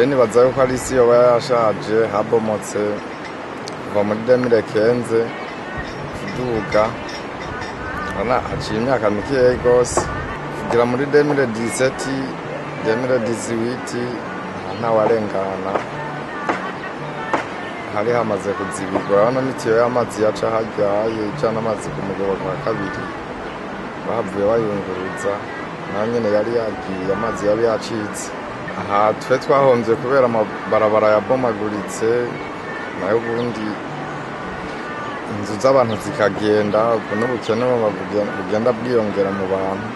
Je nibaza yuko ari isi yoba yashaje. Habomotse kuva muri 2015 kuduga, urabona haciye imyaka mikeya rwose. Kugira muri 2017, 2018, ntawarengana, hari hamaze kuzibirwa. Urabona n'itiyo y'amazi yaca harya ijana amazi ku mugoroba wa kabiri, bahavuye bayunguruza, nayo nyene yari yagiye, amazi yari yacitse. Aha twe twahomvye kubera amabarabara yabomaguritse, nayo ubundi inzu z'abantu zikagenda. Ubwo n'ubukene bugenda bwiyongera mu bantu.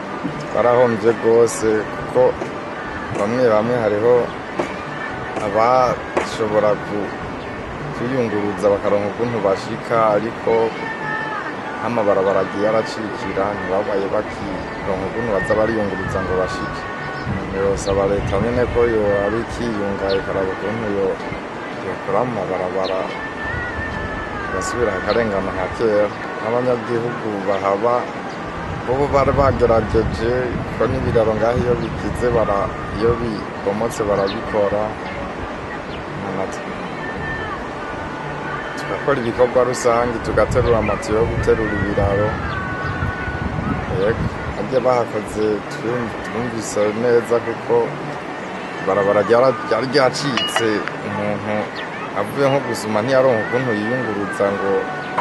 Twarahomvye rwose, kuko bamwe bamwe hariho abashobora kwiyunguruza bakaronka ukuntu bashika, ariko nk'amabarabara agiye aracikira, ntibabaye bakironka ukuntu baza bariyunguruza ngo bashike. Yosaba leta nyene ko yoba ikiyunga, ikaraba ukuntu yokora mu mabarabara, agasubira akarengana nka kera. Nk'abanyagihugu bahaba bobo bari bagerageje ko n'ibiraro ngaho iyo bigize bara iyo bibomotse barabikora, tugakora ibikorwa rusange, tugaterura amatiyo yo guterura ibiraro. Yego, harya bahakoze twumvise neza, kuko ibarabara ryari ryacitse. Umuntu avuye nko gusuma ntiyaronka ukuntu yiyunguruza ngo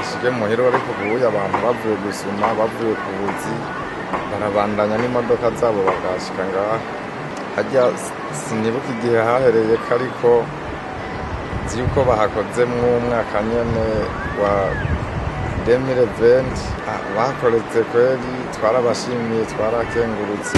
ashike muhira, ariko ubuye abantu bavuye gusuma, bavuye ku buzi, barabandanya n'imodoka zabo bagashika ngaha. Harya sinibuka igihe hahereye ko, ariko nzi yuko bahakoze mw'umwaka nyene wa 2020. Bakoretse kweri, twarabashimiye, twarakengurutse.